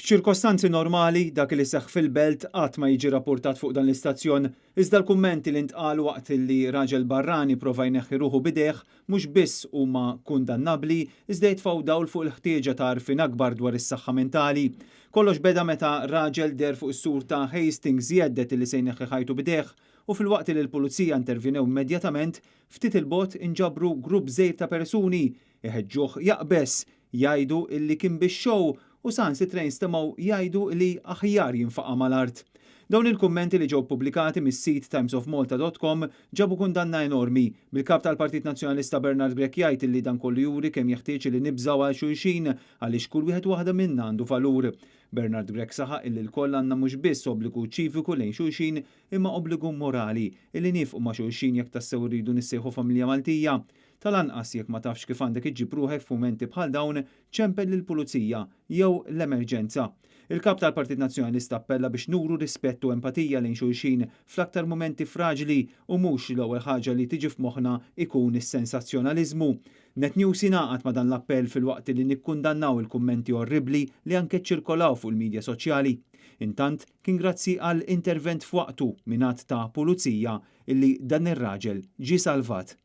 F'ċirkostanzi normali, dak li seħħ fil-Belt qatt ma jiġi rappurtat fuq dan l-istazzjon, iżda l-kummenti li ntqalu waqt li raġel barrani prova jneħħi ruħu b'idejh mhux biss huma kundannabbli iżda jitfgħu dawl fuq il-ħtieġa ta' għarfien akbar dwar is-saħħa mentali. Kollox beda meta raġel deher fuq is-sur ta' Hastings jhedded li se jneħħi ħajtu b'idejh u filwaqt li l-pulizija intervjenew immedjatament, ftit 'il bogħod inġabru grupp żgħir ta' persuni iħeġġuh jaqbeż, jgħidu illi kien bix-show u saħansitra jinstemgħu jgħidu li aħjar jinfaqa' mal-art. Dawn il-kummenti li ġew pubblikati mis-sit timesofmalta.com ġabu kundanna enormi, bil-kap tal-Partit Nazzjonalista Bernard Grech jgħid li dan kollu juri kemm jeħtieġ li nibżgħu għal xulxin għaliex kull wieħed waħda minna għandu valur. Bernard Grech saħaq illi lkoll għandna mhux biss obbligu ċiviku lejn xulxin imma obbligu morali illi nieqfu ma' xulxin jekk tassew irridu nissejħu familja Maltija. Tal-anqas jekk ma tafx kif għandek iġġib ruħek f'mumenti bħal dawn, ċempel lill-pulizija jew l-emerġenza. Il-kap tal-Partit Nazzjonalista appella biex nuru rispett u empatija lejn xulxin fl-aktar mumenti fraġli u mhux l-ewwel ħaġa li tiġi f'moħħna ikun is-sensazzjonaliżmu. Net News ingħaqad ma' dan l-appell filwaqt li nikkundannaw il-kummenti orribli li anke ċirkolaw fuq il-midja soċjali. Intant, kien grazzi għal intervent f'waqtu minn għadd ta' pulizija illi dan ir-raġel ġie salvat.